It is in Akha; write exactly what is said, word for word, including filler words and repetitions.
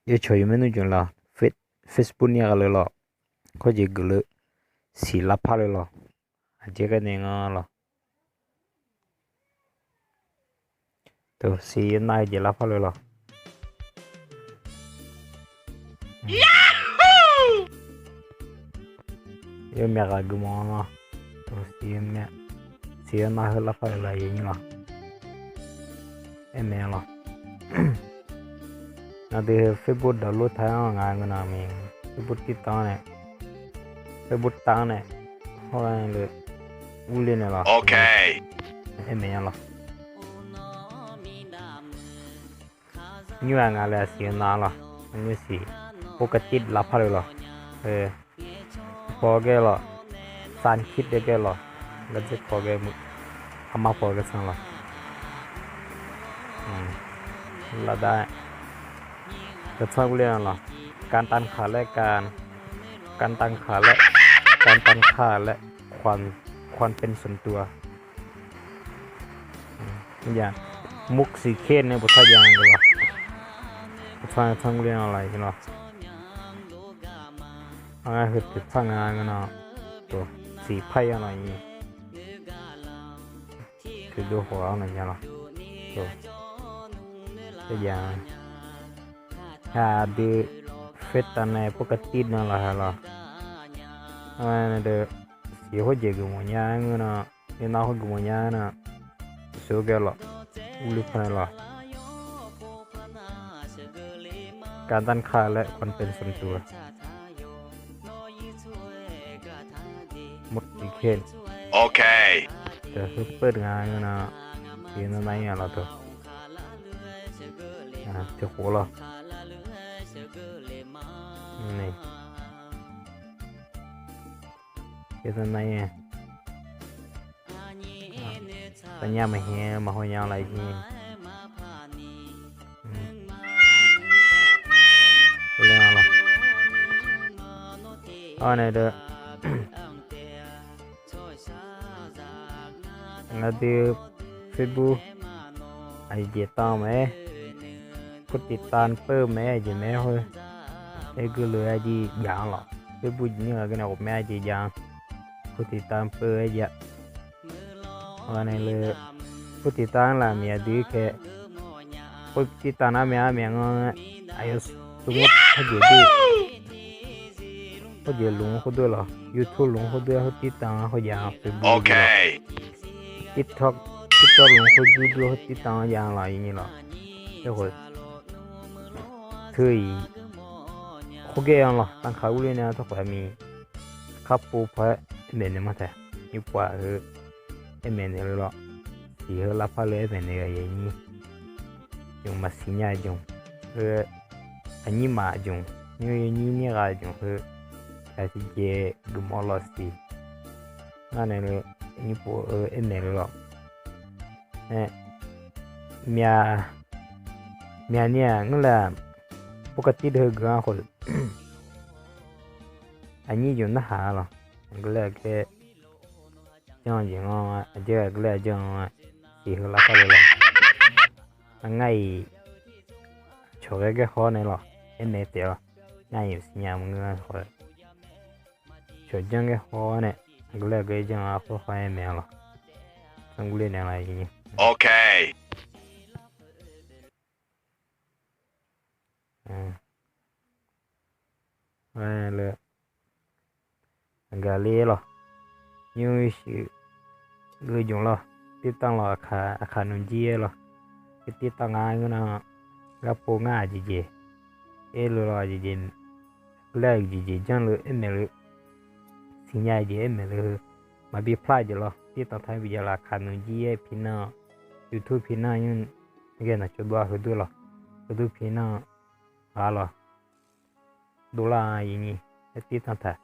Yawcawq yawmaer nmr jmq laf, Facebook nir ghaq leu lawq. Kawr jeq geuf leu siq lavpar leu lawq. Aqjeq ghae nae nga lawq. Siq yawnar heu jeq lavpar leu lawq. Yawmyav ghaq geufmawf lawq. Siq yawnar heu lavpar leu lawq, yawnyir lawq. Aermaeq lawq. Ngar dui Facebook download taq-anr nga ngeur nar mi, Facebook tiv tanq nae, Facebook tanq nae, hawr-eu le, urler naeq lawq. Aermaeq nya lawq. Nymr-aq nga le aqsiq-eu nar lawq. Nymr siq ปกติ lavpar leu lawq. Paw ghae lawq. สามขีด ghae lawq. Gardzer paw ghae, armar paw ghae sanq lawq. Lavdav-aer gaqtsanr urler-a lawq. การตั้งค่า laer การตั้งค่า laer การตั้งค่า laer ความเป็นส่วนตัว Muk siq ker nae boftaq jav-eu lawq. Gaqtsanr gaqtsanr urler-a lawq lawq. Ngar heu tiqpar nga ngeur nar, siq par-ir-a lawq nyi. Tiqdov khawf-anr nar nya lawq. Aqdui เฟซ tanq nae ปกติ nar lawq ha lawq. Siq hawr jeq geufmawf nya ngeur nar, nar hawr geufmawf nya nar, siq hawr ghae lawq. Urler par lawq. การตั้งค่า และความเป็นส่วนตัว Muk siq ker. Heu peuv nga ngeur nar, siq nar nar-ir-a lawq teu. Tiq khof lawq. Nar nar-ir-a. Tafnyar maqhaer maqhaw nya laf-ir. Lawq. Arnae deuq, ngaq dui Facebook aqjeq tanq mae-aer, ผู้ติดตาม peuv-eu mae-aer, aqjeq mae-aer khoer, aer geulof-aer aqjeq jav-anr lawq. Facebook jeq nir ghaq geur nae ghawqmae aqjeq jav-anr, ผู้ติดตาม peuv-aer jav. Ghaq nae le ผู้ติดตาม laf miq aqdui kae, ผู้ติดตาม nar mae-aer armyav ngar-aer, aqyawf smr hawjeq dui, hawjeq lmq khoer dui lawq, YouTube lmq khoer dui-aer ผู้ติดตาม khoer jav-anr, Facebook, TikTok, TikTok lmq khoer dui dui-aer ผู้ติดตาม jav-anr lawq, nyi lawq. Aerkhawf, teu-iq khoergae-anr lawq, tanqkaq urler nae-anr tawrkhawf-aer mi, kharpov paw-aer aermaeq naeq ma taef. Nymr pov-aq heu aermaeq naeq le lawq. Siq heu lavpar le aermaeq naeq-eu aqyuif aqnyir, jmq maqsiq nya-eu jmq, heu aqnyir maf jmq, nymr nymr nir ghaq jmq heu, aqtiqjeq geufmawf lawq siq. Ngar nae le, nymr pov-eu aermaeq le lawq. Aer, myaq, myaq ni-aq ngeur le-aq, ปกติ deuq heu geuf-anr khawf, aqnyir jmq narhaq-a lawq. Aqgeu laer aqgeu janr-eu jeq nga, aqjeq aqgeu laer aqjanr-a, siq heu lavpar le lawq. Ngar-iq cawq ghae gaer haw nae lawq, aernaeq taef-awq. Ngar-iq siqnya maqngeur-a khawf, cawq janr gaer haw-awr nae, aqgeu laer aqgeu janr-a khoer haw-aer maeq-a lawq. Sanr gurler naeq laf-iq. Aqgeu le lawq, nymr shuif geuf jmq lawq, ติดตาม lawq, aqkaq nmq jir-aer lawq, ติดตาม nga ngeur nar, garpov ngar aqjeq jeq, aer le lawq aqjeq jeq, laer-eu jeq jeq janr le aernaeq le, siqnya-eu jeq aernaeq le heu, maqbi พลาด jeq lawq, ติดตาม taq-aer bi jav lawq, aqkaq nmq jir-aer pi nar, YouTube pi nar nymr, ghae naq cawv dov-a heu dui lawq, heu dui pi nar, ghaq lawq, dovlar-a aqyuif aqnyir, ติดตาม taq.